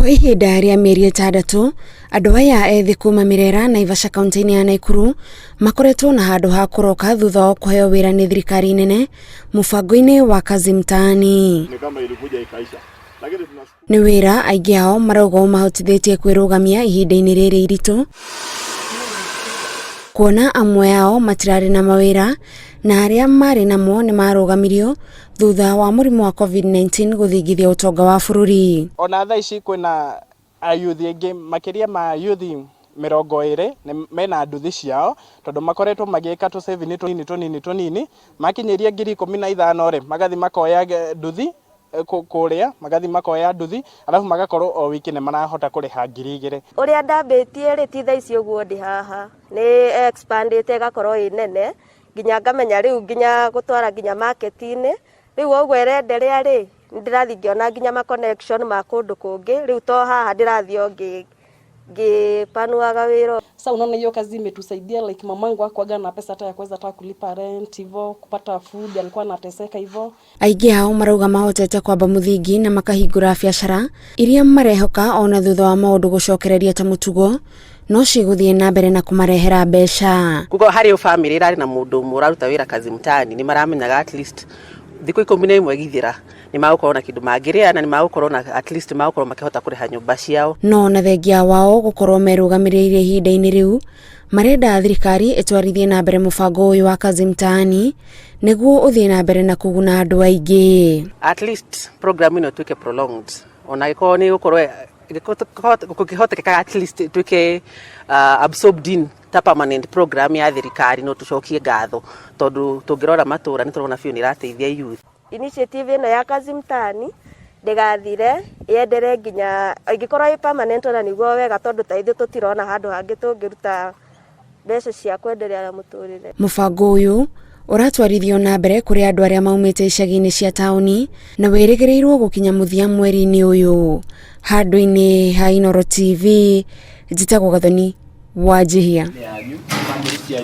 Kwa ihinda rĩa mĩeri 6, andũ aya ethĩ kuma Mirera, Naivasha, kaunti-inĩ ya Nakuru makoretwo na handũ ha kũroka thutha wa kũheo wĩra nĩ thirikari nene mũbango-inĩ wa Kazi Mtaani. Ni kama ilikuja ikaisha, lakini tuna Nĩ wĩra aingĩ ao marauga ũmahotithĩtie kwĩrũgamia ihinda-inĩ rĩrĩ iritũ, kuona amwe ao matirarĩ na mawĩra na arĩa marĩ namo nĩ marũgamirio thutha wa mũrimũ wa COVID-19 gũthingithia ũtonga wa bũrũri. Ona thaa ici kwĩna ayuthi aingĩ, makĩria ma yuthi 20 mena nduthi ciao, tondũ makoretwo magĩka tũ saving tũnini tũnini tũnini. Makinyĩria 15,000 rĩ, magathi makoya nduthi kũrĩa, magathi makoya nduthi, alafu magakorwo o wiki nĩ marahota kũrĩha 2,000. Ũrĩa ndambĩtie rĩ, ti thaa ici ũguo ndĩ haha, nĩ expandĩte ĩgakorwo ĩ nene nginya ngamenya rĩu nginya gũtwara nginya market-inĩ. Rĩu ũguo ĩrenderea rĩ, nĩ ndĩrathiĩ ngĩona nginya ma connection ma kũndũ kũngĩ. Rĩu to haha ndĩrathiĩ o ngĩpanuaga wĩra. Sasa unaona hiyo kazi imetusaidia, like mamangu hakuwaga na pesa hata ya kuweza hata kulipa rent hivyo, kupata food, alikuwa anateseka hivyo. Aingĩ ao marauga mahotete kwamba mũthingi na makahingũra biacara iria marehoka ona thutha wa maũndũ gũcokereria ta mũtugo no cigũthiĩ na mbere na kũmarehera mbeca. Kugo harĩ family ĩrarĩ na mũndũ ũmwe ũraruta wĩra Kazi Mtaani, nĩ maramenyaga at least thikũ 11 igithira nĩ magũkorwo na kĩndũ mangĩrĩa, na nĩ magũkorwo na at least magũkorwo makĩhota kũrĩha nyũmba ciao. No na thengia wao gũkorwo merũgamĩrĩire ihinda-inĩ rĩu, marenda thirikari ĩtwarithie na mbere mũbango ũyũ wa Kazi Mtaani nĩguo ũthiĩ na mbere na kũguna andũ aingĩ. At least program ĩno ĩtuĩke prolonged, ona ĩkorwo nĩ gũkorwo gũkĩhotekeka, at least ĩtuĩke absorbed in ta permanent program ya thirikari. No tũcokie ngatho, tondũ tũngĩrora matũra nĩ tũrona biũ nĩ ĩrateithia youth. Initiative ĩno ya Kazi Mtaani ndĩgathire, yendere nginya ĩngĩkorwo ĩ permanent, ona nĩguo wega, tondũ ta ithuĩ tũtirona handũ hangĩ tũngĩruta mbeca cia kwenderea na mũtũrĩre. Mũbango ũyũ ũratwarithio na mbere kũrĩ andũ arĩa maumĩte icagi-inĩ cia taũni na wĩrĩgĩrĩirwo gũkinya mũthia mweri-inĩ ũyũ. Handũ-inĩ ha Inooro TV, njĩtagwo Gathoni Wanjihia. Yanyu, family cianyu.